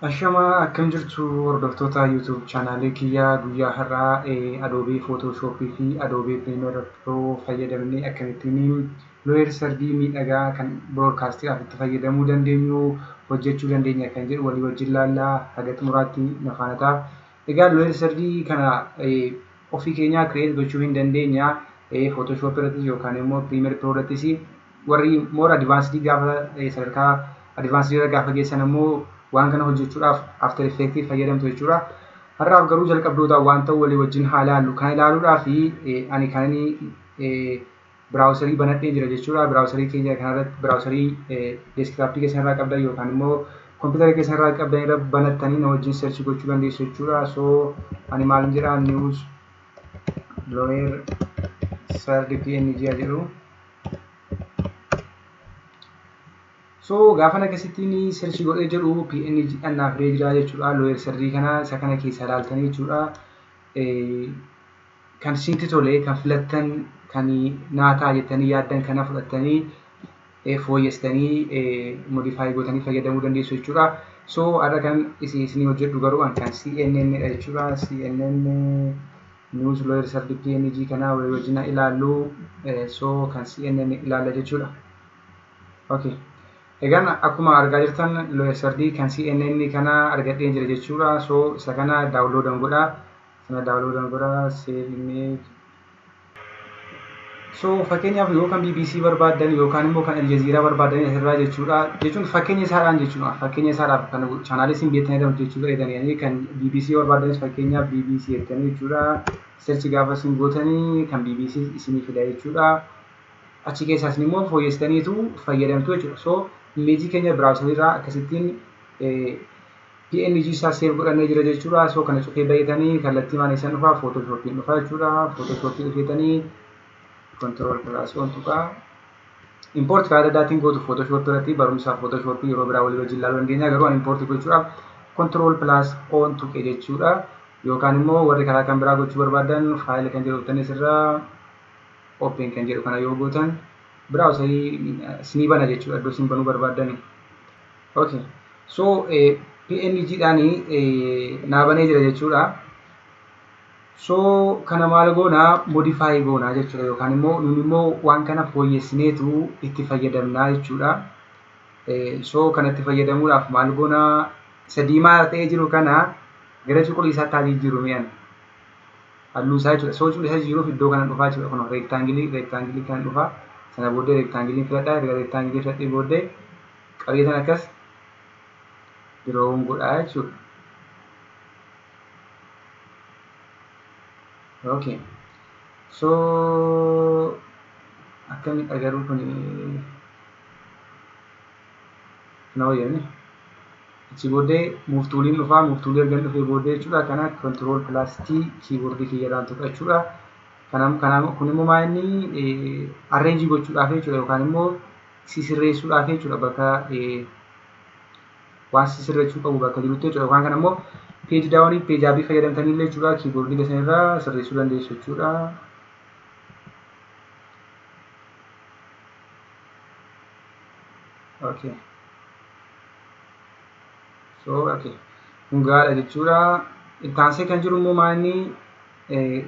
Ashamaa, akkam jirtu hordoftoota YouTube chaanaalii kiyyaa? Guyyaa har'aa Adobe Photoshop fi Adobe Premiere Pro fayyadamnee akkamittiin lower third miidhagaa kan broadcastiidhaaf itti fayyadamuu dandeenyu hojjechuu dandeenya kan jedhu walii wajjin laallaa, haga xumuraatti na faana ta'a. Egaa lower third kana ofii keenyaa create gochuu hin dandeenya, Photoshop irrattis yookaan immoo Premiere Pro irrattis. Warri more advanced gaafa sadarkaa advanced irra gaafa geessan immoo waan kana hojjechuudhaaf After Effects fayyadamtu jechuudha. Har'aaf garuu jalqabdootaan waan ta'u walii wajjin haa ilaallu. Kana ilaaluudhaaf ani kan inni browserii banadhee jira jechuudha. Browserii keenya kanarratti browserii desktopii keessan irraa qabdan yookaan immoo kompiitara keessan irraa qabdan irra banattanii na wajjin search gochuu dandeessu jechuudha. So ani maal jedhaa, news lower third PNG jedhu. So gaafa akkasittiin search godhee jedhu PNG naaf fidee jira jechuudha. Lower third kana isa kana keessa ilaaltanii jechuudha. Kan isinitti tole, kan filattan, kan naa ta'a jettanii yaaddan kana fudhattanii fooyyessitanii modify gootanii fayyadamuu dandeessu jechuudha. So har'a kan isinii hojjedhu garuu an kan CNN dha jechuudha. CNN news lower third PNG kana walii wajjin ilaallu. So kan CNN ilaalla jechuudha. Okay. Egaan akkuma argaa jirtan lower third kan CNN kana argadhee jira jechuudha. So isa kana download godha. Sana download godha, save image. So fakkeenyaaf yoo kan BBC barbaaddan yookaan immoo kan Al Jazeera barbaaddan asirraa jechuudha. Jechuun fakkeenya isaadhaan jechuudha. Fakkeenya isaadhaaf kan chaanaalii isin beektanii hojjechuu fayyadamanii kan BBC barbaaddanis fakkeenyaaf BBC jettanii jechuudha. Search gaafa isin gootanii kan BBC isinii fida jechuudha. Achi keessaas immoo fooyyessitaniitu fayyadamtu jechuudha. So imeejii keenya browserii irraa akkasittiin PNG isaa save godhannee jira jechuudha. So kana cufee baay'atanii kallattii maal isaan dhufaa, Photoshopiin dhufaa jechuudha. Photoshopii dhufeetanii control plus on tuqaa. Import karaa adda addaatiin gootu Photoshop irratti, barumsaaf Photoshop yeroo biraa walii wajjin ilaaluu dandeenya. Garuu ani import gochuudhaaf control plus on tuqe jechuudha. Yookaan immoo warri karaa kan biraa gochuu barbaadan file kan jedhu dhuftanii asirraa open kan jedhu kana yoo gootan browserii isinii bana jechuudha iddoo isin banuu barbaaddani. Okay. So PNG dhaan naa banee jira jechuudha. So kana maal goonaa, modify goonaa jechuudha, yookaan immoo nun immoo waan kana fooyyessineetu itti fayyadamnaa jechuudha. So kanatti fayyadamuudhaaf maal goonaa, isa diimaa ta'ee jiru kana gara cuquliisaatti haa jijjiiru mi'an halluu isaa jechuudha. So cuquliisa jijjiiruuf iddoo kana dhufaa jechuudha. Kun rectangle kana dhufaa. Sana booddee rectangle filadhaa. Erga rectangle filadhee booddee qabee sana akkas draw godhaa jechuudha. Okay. So akkamidha garuu kun na wayyame. Achi booddee move tooliin dhufaa, move toolii erga dhufee booddee jechuudha kana control plus T keyboardii kiyyarraan tuqa jechuudha. Kanaaf kun immoo maal inni arrange gochuudhaaf jechuudha, yookaan immoo sisirreessuudhaaf jechuudha, bakka waan sisirrachuu qabu bakka jirutti jechuudha. Yookaan kana immoo page down, page up fayyadamtanii illee jechuudha keyboardii keessan irraa sirreessuu dandeessu jechuudha. Okay. So okay. Kun gahaadha jechuudha. Itti aansee kan jiru immoo maal inni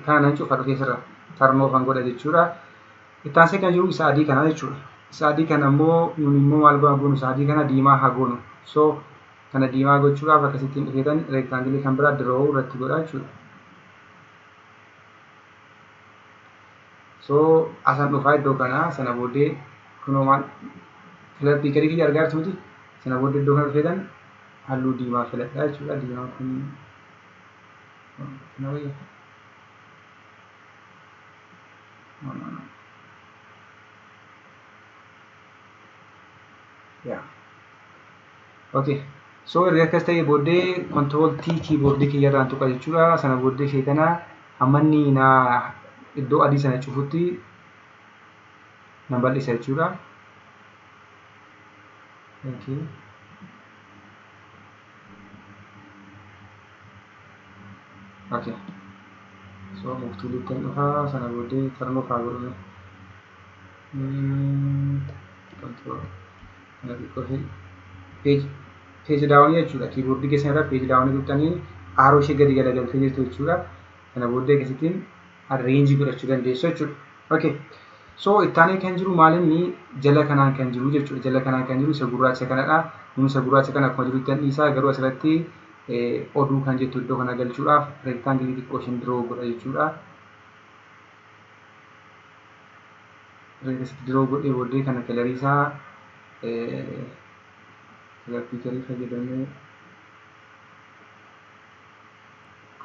kana nan cufa dhufee sirra tarnoo kan godha jechuudha. Itti aansee kan jiru isa adii kana jechuudha. Isa adii kana immoo nun immoo maal goonu, isa adii kana diimaa haa goonu. So kana diimaa gochuudhaaf akkasittiin dhufeetan rectangle kan biraa draw irratti godha jechuudha. So asan dhufaa iddoo kana, sana booddee kunoo maal color picker kiyya argaa jirtu miti. Sana booddee iddoo kana dhufeetan halluu diimaa filadha jechuudha. Diimaan kun kana wayya. No, no, no. Yeah. Okay. So erga akkas ta'e booddee control T keyboardii kiyyarraan tuqa jechuudha. Sana booddee ishee kana hamma inni naa iddoo adii sana cufutti nan bal'isa jechuudha. Okay. Okay. So move toolitti dhufaa, sana booddee tarnoo haa godhume. Control kana xiqqoo ishee page Page down jechuudha. Keyboardii keessan irraa page down tuqxanii arrow ishee gadi galagaltee jirtu jechuudha. Kana booddee akkasittiin arrange godhachuu dandeessu jechuudha. Okay. So ittaanee kan jiru maalinni jala kanaan kan jiru jechuudha. Jala kanaan kan jiru isa gurraacha kanadha. Kun isa gurraacha kana akkuma jirutti dhiisaa, garuu asirratti oduu kan jettu iddoo kana galchuudhaaf rectangle xiqqoo isheen draw godha jechuudha. Akkasitti draw godhee booddee kana colorii isaa color pickerii fayyadamee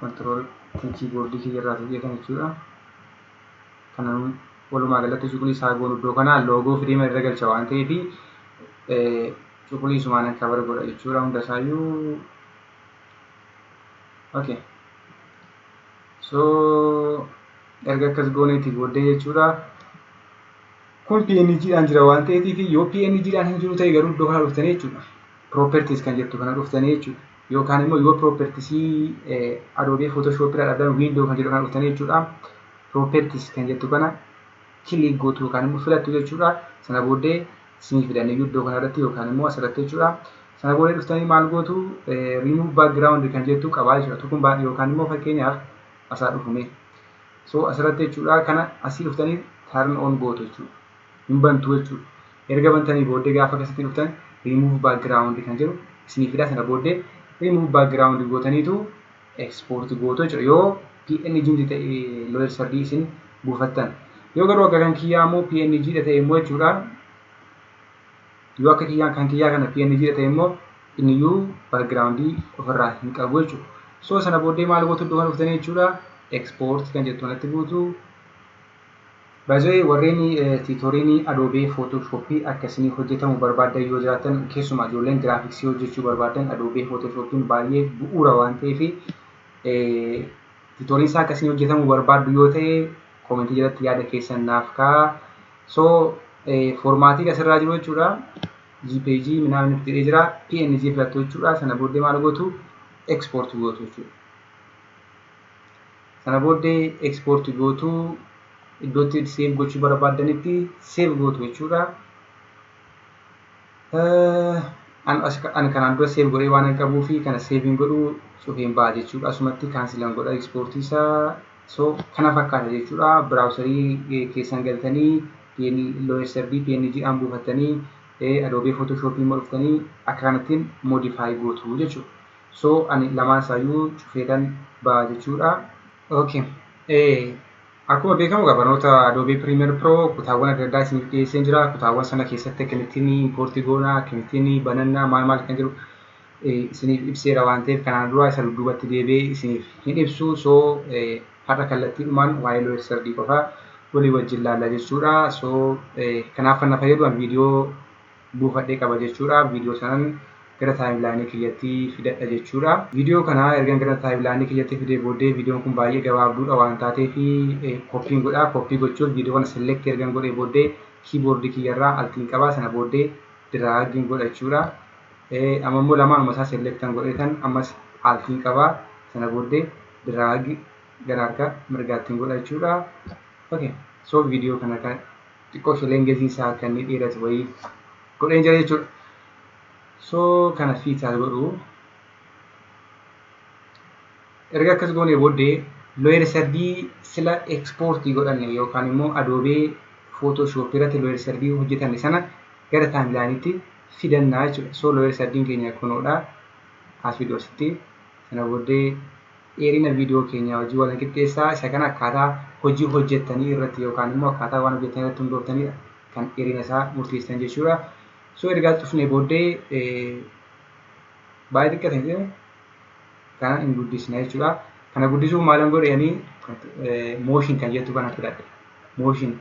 control keyboardii kiyya irraa tuqee kan jechuudha. Kana walumaa galatti cuquliisaa goonu iddoo kana loogoo fidee irra galcha waan ta'eef cuquliisumaan akka cover godha jechuudha hunda isaayyuu. Okay. So erga akkas gooneeti booddee jechuudha. Kun PNG dhaan jira waan ta'eef, yoo PNG dhaan hin jiru ta'e garuu iddoo kana dhuftanii jechuudha. Properties kan jettu kana dhuftanii jechuudha. Yookaan immoo yoo properties Adobe Photoshop irraa dhabdan, window kan jedhu kana dhuftanii jechuudha. Properties kan jettu kana click gootu yookaan immoo filattu jechuudha. Sana booddee isinii fidanii iddoo kanarratti yookaan immoo asirratti jechuudha. Sana booddee dhuftanii maal gootu? Remove background kan jettu qabaa jechuudha. Kun yookaan immoo fakkeenyaaf asaa dhufume. So asirratti jechuudha kana asii dhuftanii turn on gootu jechuudha. Hin bantu jechuudha. Erga bantanii booddee gaafa akkasitti dhuftan remove background kan jedhu isinii fida. Sana booddee remove background gootaniitu export gootu jechuudha. Yoo PNG ta'e lower third isin buufattan. Yoo garuu akka kan kiyyaa immoo PNG dha ta'e immoo jechuudha. Yoo akka kiyyaa kan kiyyaa kana PNG dha ta'e immoo inniyyuu background ofirraa hin qabu jechuudha. So sana booddee maal gootu? Iddoo kana dhuftanii jechuudha. Export kan jettu kanatti buutu. Baay'ee warreen tutorialii Adobe Photoshop akkasii hojjetamu barbaadan yoo jiraatan, keessumaa ijoolleen graphicsii hojjechuu barbaadan, Adobe Photoshop baay'ee bu'uura waan ta'eef, tutorialiin isaa akkasii hojjetamu barbaaddu yoo ta'e, commentii jalatti yaada keessan naaf kaa'aa. So formatii asirraa jiru jechuudha. JPG minaamin jedhee jira. PNG filattu jechuudha. Sana booddee maal gootu? Export gootu jechuudha. Sana booddee export gootu, iddootti save gochuu barbaadanitti save gootu jechuudha. Ani kanaan dura save godhee waan hin qabuu fi kana save hin godhu, cufeen ba'a jechuudha. Asumatti cancelan godha exportii isaa. So kana fakkaata jechuudha. Browserii keessan galtanii lower third PNG dhaan buufattanii Adobe Photoshop immoo dhuftanii akka kanattiin modify gootu jechuudha. So ani lamaan isaayyuu cufeetan ba'a jechuudha. Okay. Akkuma beekamu barnoota Adobe Premiere Pro kutaawwan adda addaa isiniif dhiyeessee jira. Kutaawwan sana keessatti akkamittiin import goona, akkamittiin banannaa, maal maal kan jiru isiniif ibseera waan ta'eef, kanaan dura isa dudduubatti deebi'ee isiniif hin ibsu. So har'a kallattiidhumaan waa'ee lower third qofaa walii wajjin laalla jechuudha. So kanaaf kan na fayyadu viidiyoo buufadhee qaba jechuudha. Viidiyoo sanan gara timelineii kiyyatti fidadha jechuudha. Viidiyoo kana erga gara timelineii kiyyatti fidee booddee, viidiyoon kun baay'ee gabaabduudha waan taateef copyn godha. Copy gochuuf viidiyoo kana select ergan godhee booddee keyboardii kiyyarraa altiin qabaa, sana booddee dragiin godha jechuudha. Amma immoo lamaanuma isaa selectan godheetan ammas altiin qabaa, sana booddee drag gara harka mirgaattiin godha jechuudha. Okay. So viidiyoo kana kan xiqqoo ishee lengthii isaa akka inni dheeratu wayii godheen jira jechuudha. So kana fiitaa godhu. Erga akkas goonee booddee lower thirdii sila exportii godhanne yookaan immoo Adobe Photoshop irratti lower thirdii hojjetanne sana gara timelineiitti fidannaa jechuudha. So lower thirdiin keenya kunoodha. As fiduu asitti. Sana booddee dheerina viidiyoo keenyaa hojii wal qixxeessaa. Isa kana akkaataa hojii hojjettanii irratti yookaan immoo akkaataa waan hojjettanii irratti hundooftanidha kan dheerina isaa murteessan jechuudha. So ergaa cufnee booddee baay'ee xiqqate kana hin guddisna jechuudha. Kana guddisuuf maalan godhe? Motion kan jettu kana filadhe. Motion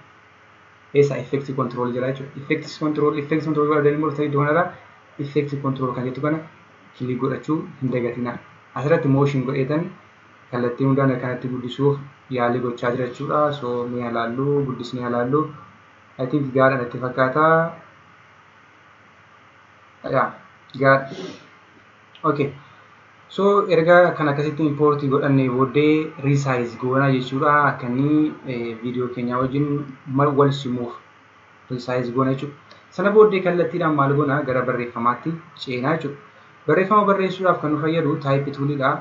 eessa effect control jira jechuudha. Effect control godhatanii immoo iddoo kanarraa effect control kan jettu kana click godhachuu hin dagatinaa. Asirratti motion godheetan kallattii hundaan akkanatti guddisuuf yaalii gochaa jira jechuudha. So mee ilaallu, guddisnee ilaallu. I think gaadha natti fakkaata. Yaa, gaadha. Okay. So erga kan akkasitti importii godhannee booddee resize goonaa jechuudha. Akka inni viidiyoo keenya wajjin wal simuuf resize goona jechuudha. Sana booddee kallattiidhaan maal goona? Gara barreeffamaatti ceenaa jechuudha. Barreeffama barreessuudhaaf kan nu fayyadu type toolidha.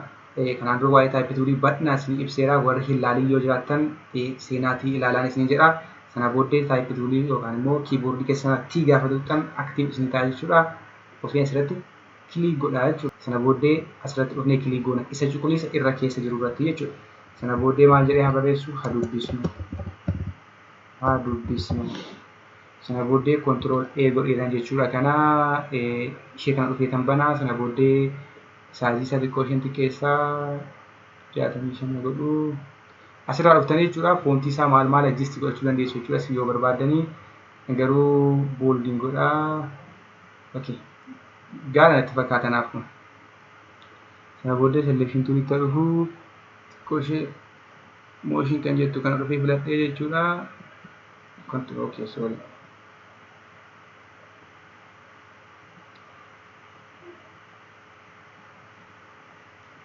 Kanaan dura waa'ee type toolii bal'inaan isin ibseera. Warri hin ilaalin yoo jiraattan seenaatii ilaalaan isin jedha. Sana booddee type toolii yookaan immoo keyboardii keessan T gaafa tuqxan active isin ta'a jechuudha. Ofii asirratti click godhaa jechuudha. Sana booddee asirratti dhufnee click goona. Isa cuquliisa irra keessa jiru irratti jechuudha. Sana booddee maal jedhee haa barreessu? Haa dubbisnu. Haa dubbisnu. Sana booddee control A godheetan jechuudha. Kana ishee kana dhufeetan banaa. Sana booddee sizeii isaa xiqqoo isheen xiqqeessaa 65 godhu. Asirraa dhuftanii jechuudha fontii isaa maal maal adjust godhachuu dandeessu jechuudha. Isin yoo barbaaddanii garuu boldiin godhaa. Okay. Gaara natti fakkaatanaaf kun. Sana booddee selection toolitti dhufu xiqqoo ishee motion kan jettu kana dhufee filadhee jechuudha. Control, okay, sorry.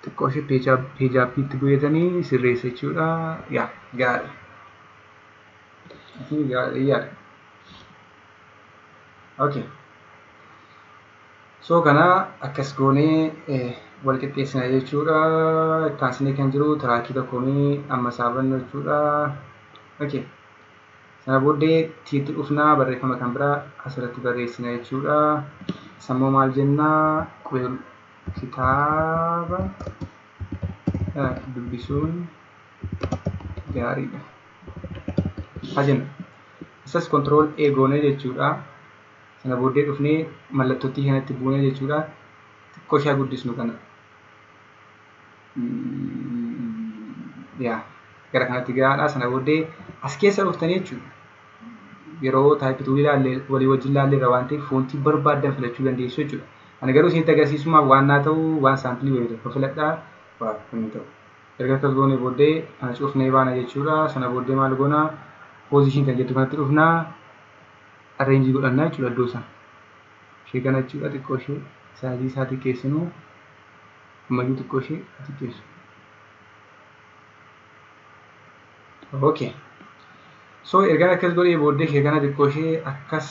Xiqqoo ishee page upiitti bu'eetanii sirreessa jechuudha. Yaa gaarii. Gaarii yaada. Okay. So kana akkas goonee wal qixxeessina jechuudha. Itti kan jiru trackii tokkoonii amma saabannu jechuudha. Okay. Sana booddee tiitti dhufnaa barreeffama kan biraa asirratti barreessina jechuudha. Sammuu maal jennaa? Qubee kitaaba dubbisuun gaariidha. Haa jennu. Isas control A goonee jechuudha. Sana booddee dhufnee mallattootti kanatti buunee jechuudha. Xiqqoo ishee guddisnu kana. Yaa gara kanatti gahaadha. Sana booddee as keessa dhuftanii jechuudha. Yeroo type toolii ilaalle walii wajjin ilaalleerra waan ta'eef fontii barbaaddan filachuu dandeessu jechuudha. Ani garuu isinitti agarsiisumaaf waan naa ta'u waan sampleii wayii tokko filadhaa waa kun ta'u. Erga akkas goonee booddee kana cufnee baana jechuudha. Sana booddee maal goonaa? Position kan jettu kanatti dhufnaa arrange godhannaa jechuudha iddoo sana. Ishee kana jechuudha xiqqoo ishee sizeii isaa xiqqeessinu ammayyuu xiqqoo ishee xiqqeessu. Okay. So erga akkas godhee booddee ishee kana xiqqoo ishee akkas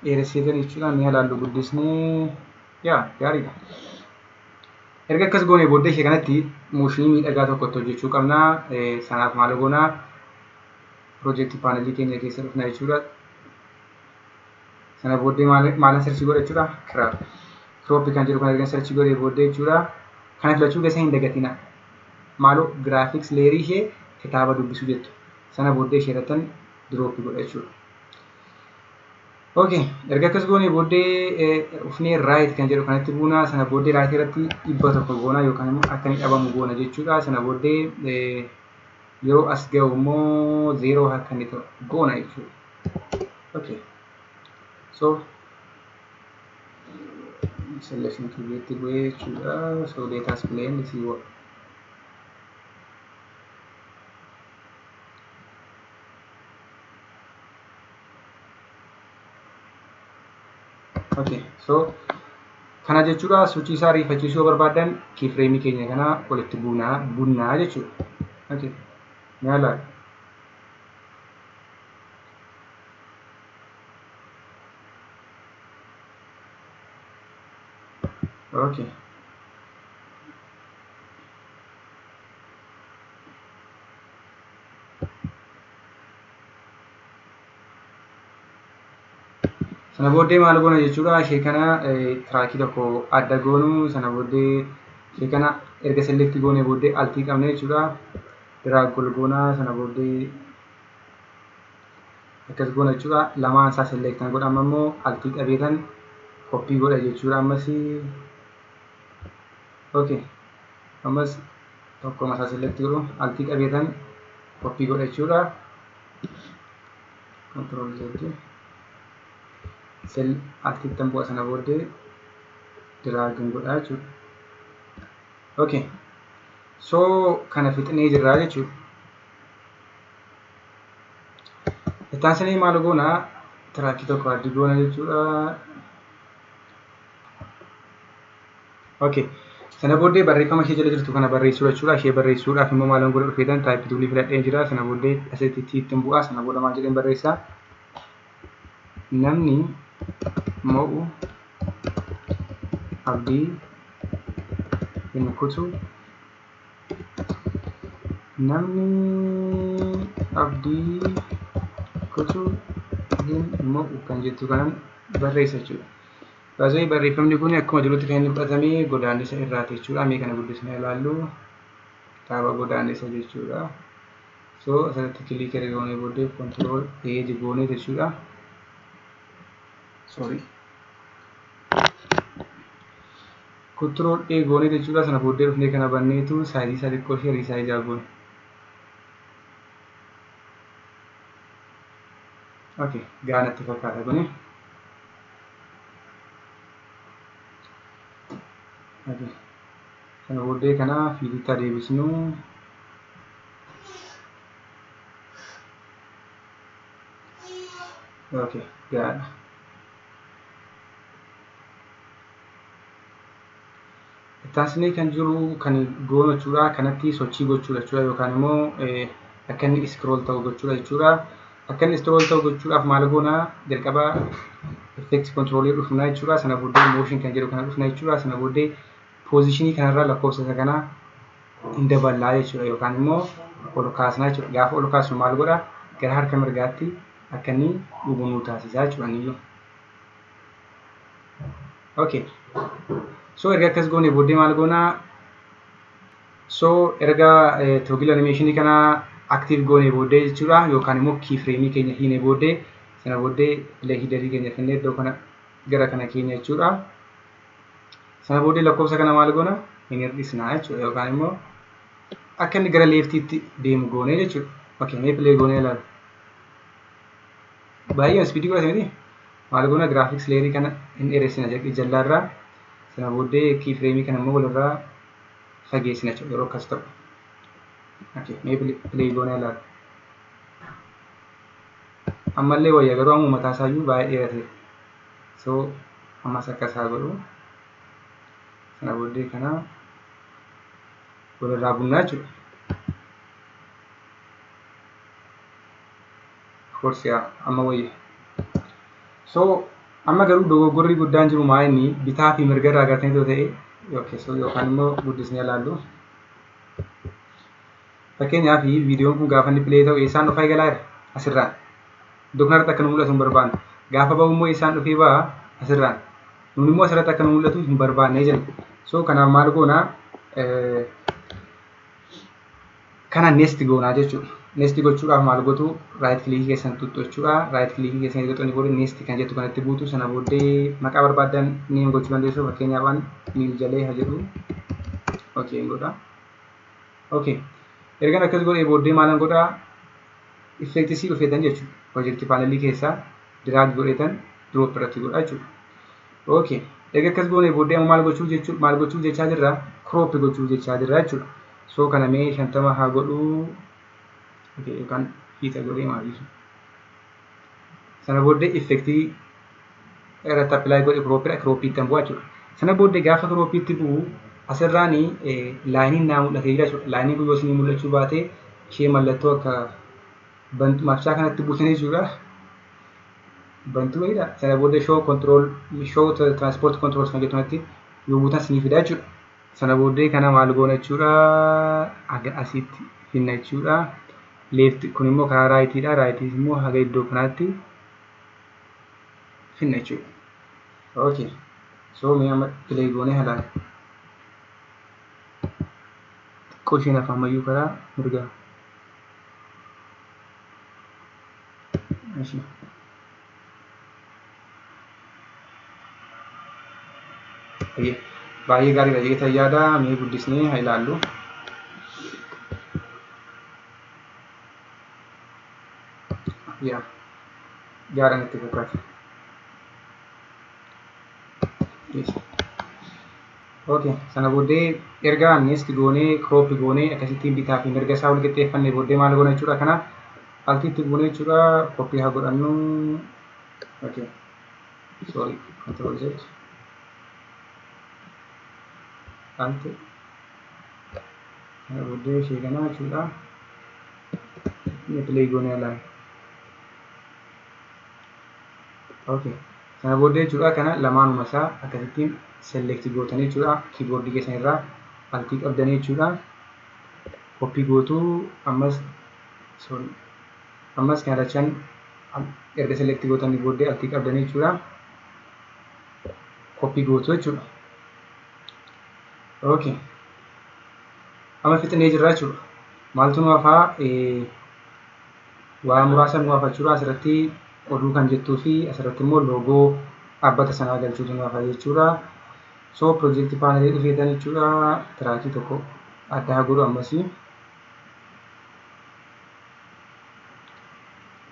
dheeresseetan jechuudha. Mi'a laallu guddisnee yaa gaariidha. Erga akkas goonee booddee ishee kanatti motionii miidhagaa tokkotti hojjechuu qabna. Sanaaf maal goonaa? Project panelii keenya keessa dhufna jechuudha. Sana booddee maalan search godha jechuudha? Crop. Crop kan jedhu kan erga search godhee booddee jechuudha. Kana filachuu keessa hin dagatina. Maaloo graphics layerii ishee kitaaba dubbisuu jettu. Sana booddee ishee irrattan drop godha jechuudha. Okay, erga akkas goonee booddee dhufnee right kan jedhu kanatti buunaa. Sana booddee right irratti 100 goona yookaan immoo akka inni dhabamu goona jechuudha. Sana booddee yeroo as ga'u immoo 0 akka inni ta'u goona jechuudha. Okay. So selection tool bu'ee jechuudha. So let us play and see what. Okay, so kana jechuudha sochii isaa ariifachiisuu yoo barbaadan keyframe keenya kana walitti buunaa jechuudha. Okay, mee ilaali. Okay. Sana booddee maal goona jechuudha ishee kana trackii tokko adda goonu sana booddee ishee kana erga select goonee booddee altii qabne jechuudha. Drag goonaa sana booddee akkas goona jechuudha. Lamaan isaa select kan godhamu immoo altii qabeetan copy godha jechuudha ammas. Okay. Ammas tokkuma isaa select godhu altii qabeetan copy godha jechuudha. Control Z. Sel altittan bu'a sana booddee drag godha jechuudha. Okay. So kana fixnee jirra jechuudha. Itti maal goona trackii tokko addi goona jechuudha. Okay. Sana booddee barreeffama ishee jala jirtu kana barreessuu jechuudha. Ishee barreessuudhaaf immoo maalan godha dhufeetan type toolii filadhee jira. Sana booddee asitti ittiin bu'a. Sana booda maal jedheen barreessaa? Namni mo'u abdii Hin kutu. Namni abdii kutu hin mo'u kan jettu kanan barreessa jechuudha. Baay'ee barreeffamni kun akkuma jirutti kan inni fudhatame godaannisa irraati jechuudha. Mee kana guddisnee ilaallu, kitaaba godaannisa jechuudha. So asirratti click erga goonee booddee control A goonee jechuudha. Sorry. Control A goonee jechuudha. Sana booddee dhufnee kana banneetu size isaa xiqqoo ishee resize goone. Okay, gaanatti fakkaata kuni. Okay. Sana booddee kana fiiditti adeebisnu. Okay, gaadha. Ittaansinee kan jiru kan goonu jechuudha. Kanatti sochii gochuudha jechuudha yookaan immoo akka inni scroll ta'u gochuudha jechuudha. Akka inni scroll ta'u gochuudhaaf maal goona? Jalqaba effect control dhufna jechuudha. Sana booddee motion kan jedhu kana dhufna jechuudha. Sana booddee positionii kanarraa lakkoofsa isa kanaa hin daballaa jechuudha yookaan immoo ol kaasnaa jechuudha. Gaafa ol kaasnu maal godha? Gara harka mirgaatti akka inni dhugu nu taasisaa jechuudha niyyuu. Okay. So erga akkas goone booddee maal goonaa? So erga toggle animation kana active goone booddee jechuudha yookaan immoo keyframe keenya hiine booddee, sana booddee play header keenya finnee iddoo kana gara kana keenya jechuudha. Sana booddee lakkoofsa kana maal goona? Hin hir'isnaa jechuudha yookaan immoo akka inni gara leftiitti deemu goone jechuudha. Okay, mee play goonee ilaalu. Baay'ee speedii godhate miti? Maal goona? Graphics layer kana hin dheeressina jallaarraa. Sana booddee keyframe kana immoo walirraa fageessina jechuudha yeroo akkas ta'u. Okay, mee play goonee ilaalu. Ammallee wayya, garuu amma mataa isaayyuu baay'ee dheerate. So ammas akkas haa godhu. Sana booddee kana walirraa bunnaa jechuudha. Of course, yaa, amma wayya. So amma garuu dogoggorri guddaan jiru maa inni bitaa fi mirga irraa agartanii yoo ta'e, okay, so yookaan immoo guddisnee ilaallu. Fakkeenyaaf viidiyoon kun gaafa inni play ta'u eessaan dhufaa eegalaa jira? Asirraan. Iddoo kanarratti akka nu mul'atu hin barbaannu. Gaafa bahu immoo eessaan dhufee ba'a? Asirraan. Nun immoo asirratti akka nu mul'atu hin barbaanne jenna. So kanaaf maal goonaa? Kana nest goonaa jechuudha. Nest gochuudhaaf maal gootu? Right click keessan tuttu jechuudha. Right click keessan erga tuqxanii booda nest kan jettu kanatti buutu. Sana booddee maqaa barbaadan name gochuu dandeessu. Fakkeenyaaf waan miil jalee haa jedhu. Okay godha. Okay. Ergan akkas godhee booddee maalan godhaa? Effectsii dhufeetan jechuudha. Project panelii keessaa drag godheetan drop irratti godha jechuudha. Okay. Erga akkas goonee booddee amma maal gochuuf jechaa jirra? Crop gochuuf jechaa jirra jechuudha. So kana mee 50 haa godhuu. Okay, yookaan fiixa godhee maaliif. Sana booddee effectii irratti apply godhe cropidha. Cropiitti bu'aa jechuudha. Sana booddee gaafa cropiitti bu'u asirraan lineiin naa mul'atee jira jechuudha. Lineiin kun yoo isinii mul'achuu baate ishee mallattoo akka mafshaa kanatti buutanii jechuudha. Bantuu wayiidha. Sana booddee show control, show transport control kan jettu kanatti yoo buutan isinii fida jechuudha. Sana booddee kana maal goona jechuudha? Haga asitti finna jechuudha. Left kun immoo karaa rightiidha. Rightii immoo haga iddoo kanaatti finna jechuudha. Okay. So mee amma play goonee halaan. Xiqqoo isheen afaan mayyuu karaa mirgaa. Eshi. Baay'ee gaariidha jedhee yaada. Mee guddisnee haa ilaallu. Yaa, gaariidha natti fakkaata. Yes. Okay, sana booddee erga nest goonee crop goonee akkasittiin bitaa fi mirga isaa wal qixxeeffanne booddee maal goona jechuudha? Kana altiitti goonee jechuudha, copy haa godhannu. Okay. Sorry, control Z. Alt. Sana booddee ishee kana jechuudha. Inni play goonee ilaalla. Okay. Sana booddee jechuudha kana lamaanuma isaa akkasittiin select gootanii jechuudha, keyboardii keessan irraa Altii qabdanii jechuudha. Copy gootuu ammas, sorry, ammas kana lachan erga select gootanii booddee altii qabdanii jechuudha. Copy gootuu jechuudha. Okay. Amma fixnee jirra jechuudha. Maaltu nu hafaa? Waa muraasa nu hafa jechuudha. Asirratti oduu kan jettuu fi asirratti immoo loogoo dhaabbata sanaa galchuutu nu hafa jechuudha. So project panelii dhufeetan jechuudha. Trackii tokko addaa godhu ammasii.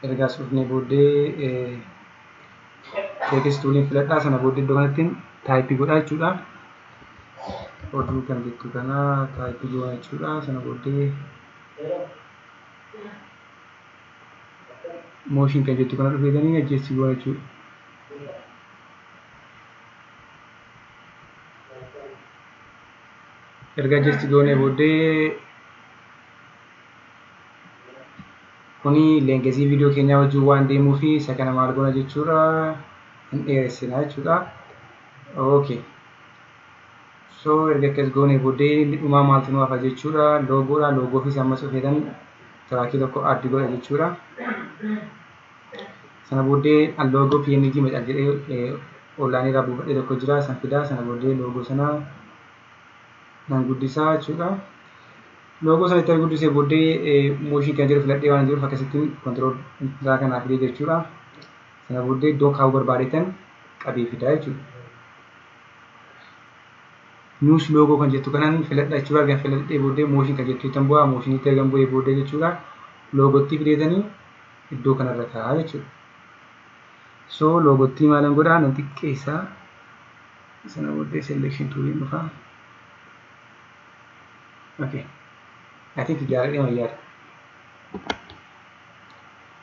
Ergaas dhufnee booddee text tooliin filadhaa, sana booddee iddoo kanatti type godhaa jechuudha. Oduu kan jettu kana type godhaa jechuudha. Sana booddee motion kan jettu kana dhufeetanii adjust godhaa jechuudha. Erga adjust goonee booddee kuni lengthii viidiyoo keenyaa wajjin waan deemuu fi isa kana maal goona jechuudha, hin dheeressina jechuudha. Okay. So erga akkas goonee booddee inni dhumaa maaltu nu hafa jechuudha? Loogoodha. Loogoo fi ammas dhufeetan trackii tokko add godha jechuudha. Sana booddee loogoo PNG macal jedhee onlineii irraa buufadhee tokko jira, san fidaa, sana booddee loogoo sana nan guddisaa jechuudha. Loogoo sana itti guddisee booddee motion kan jedhu filadhee waan jiruuf akkasittiin control isaa kanaa fidee jechuudha. Sana booddee iddoo kaa'uu barbaadetan qabee fidaa jechuudha. News logo kan jettu kanan filadha jechuudha. Erga filadhee booddee motion kan jettu tan bu'aa, motionitti erga bu'ee booddee jechuudha. Loogottii fideetanii iddoo kanarra kaa'aa jechuudha. So loogottii maalan godhaa, nan xiqqeessaa. Sana booddee selection tooliin dhufaa. Okay. I think gaariidha yaada.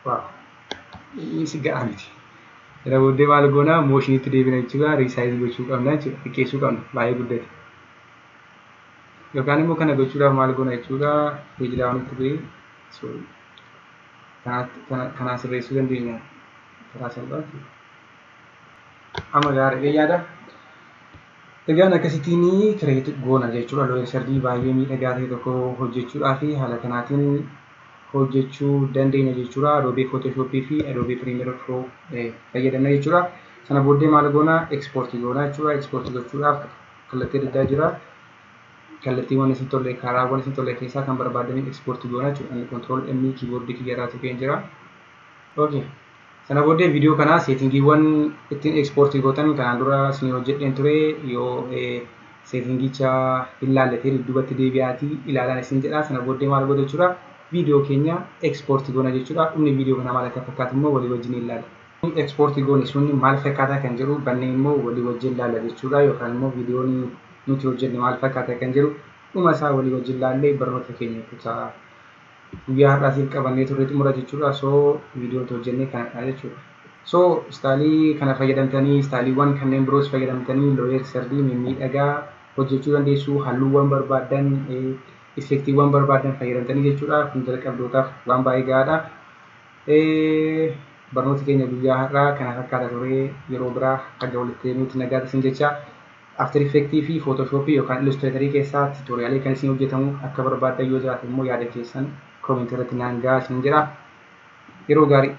Wow. Inni si ga'a miti. Sana booddee maal goonaa, motionitti deebina jechuudha. Resize gochuu qabna jechuudha. Xiqqeessuu qabna. Baay'ee guddate. Yookaan immoo kana gochuudhaaf maal goona jechuudha. Page downitti bu'ee, sorry. Kanaan sirreessuu dandeenya. Karaa salphaa jechuudha. Amma gaariidha yaada. Egaan akkasittiin create goona jechuudha. Lower thirdii baay'ee miidhagaa ta'e tokko hojjechuudhaa fi haala kanaatiin hojjechuu dandeenya jechuudha. Adobe Photoshop fi Adobe Premiere Pro fayyadamna jechuudha. Sana booddee maal goona? Export goona jechuudha. Export gochuudhaaf kallattii adda addaa jira. Kallattiiwwan isin tolle, karaawwan isin tolle keessaa kan barbaadaniin export goona jechuudha. Inni control M keyboardii kiyya irraa tuqeen jira. Okay. Sana booddee viidiyoo kana settingiiwwan ittiin export gootan kanaan dura isin hojjedheen ture, yoo settingicha hin laallatee dudduubatti deebi'aatii ilaalaan isin jedha. Sana booddee maal goota jechuudha? Viidiyoo keenya export goona jechuudha. Dhumni viidiyoo kanaa maal akka fakkaatu immoo walii wajjin ilaalla. Export goone sun maal fakkaataa kan jedhu bannee immoo walii wajjin ilaalla jechuudha. Yookaan immoo viidiyoon nuti hojjenne maal fakkaata kan jedhu dhuma isaa walii wajjin ilaallee barnoota keenya kutaa guyyaa har'aatiif qabannee turre xumura jechuudha. So viidiyoo nuti hojjenne kanadha jechuudha. So styleii kana fayyadamtanii, styleiiwwan kanneen biroos fayyadamtanii lower thirdii mimmiidhagaa hojjechuu dandeessu. Halluuwwan barbaaddan, effectiiwwan barbaaddan fayyadamtanii jechuudha. Kun jalqabdootaaf waan baay'ee gahaadha. Barnoota keenya guyyaa har'aa kana fakkaata ture. Yeroo biraa haga walitti deebinutti nagaa isin jecha. After Effects fi Photoshop yookaan Illustrator keessaa tutorialii kan isin hojjetamu akka barbaaddan yoo jiraate immoo yaada keessan commentii irratti naan gahaa isin jedha. Yeroo gaarii.